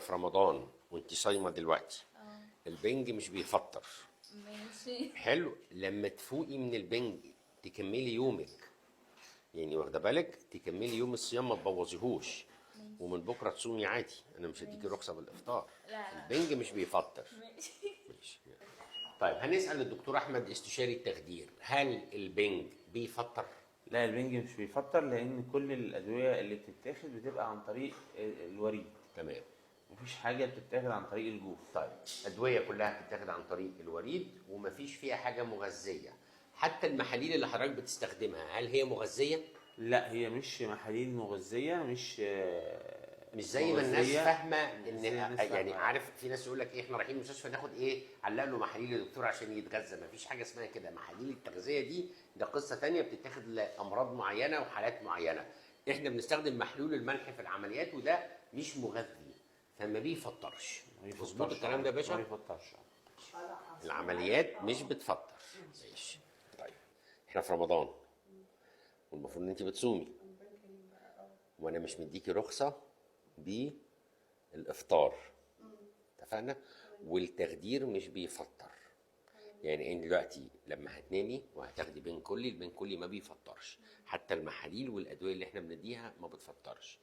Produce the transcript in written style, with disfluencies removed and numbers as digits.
في رمضان وانت صايمه دلوقتي. البنج مش بيفطر. ماشي. حلو، لما تفوقي من البنج تكملي يومك، يعني واخده بالك، تكملي يوم الصيام ما تبوظيهوش، ومن بكره تصومي عادي. انا مش هديكي رخصه بالافطار. لا، لا. البنج مش بيفطر. ماشي. ماشي. طيب هنسال الدكتور احمد استشاري التخدير، هل البنج بيفطر؟ لا، البنج مش بيفطر، لان كل الادوية اللي بتتاخد بتبقى عن طريق الوريد. تمام. مفيش حاجة بتتاخد عن طريق الجوف. طيب ادوية كلها بتتاخد عن طريق الوريد ومفيش فيها حاجة مغذيه. حتى المحاليل اللي حضرتك بتستخدمها هل هي مغذيه؟ لا، هي مش محاليل مغذيه، مش مش زي ما الناس مغذية. فاهمه ان مش زي ما الناس يعني فاهمة. عارف في ناس يقول لك ايه، احنا رايحين المستشفى ناخد ايه، علق له محاليل يا دكتور عشان يتغذى. مفيش حاجة اسمها كده. محاليل التغذية دي ده قصة تانية، بتتاخد لامراض معينة وحالات معينة. احنا بنستخدم محلول الملح في العمليات وده مش مغذي فما بيفطرش. ما بيفطرش. مظبوط الكلام ده يا باشا؟ ما بيفطرش. العمليات مش بتفطر. ماشي. طيب احنا في رمضان والمفروض ان انت بتصومي، وانا مش مديكي رخصه بالافطار، اتفقنا؟ والتخدير مش بيفطر. يعني انت دلوقتي لما هتنامي وهتاخدي بين كلي، البين كلي ما بيفطرش، حتى المحاليل والادوية اللي احنا بنديها ما بتفطرش.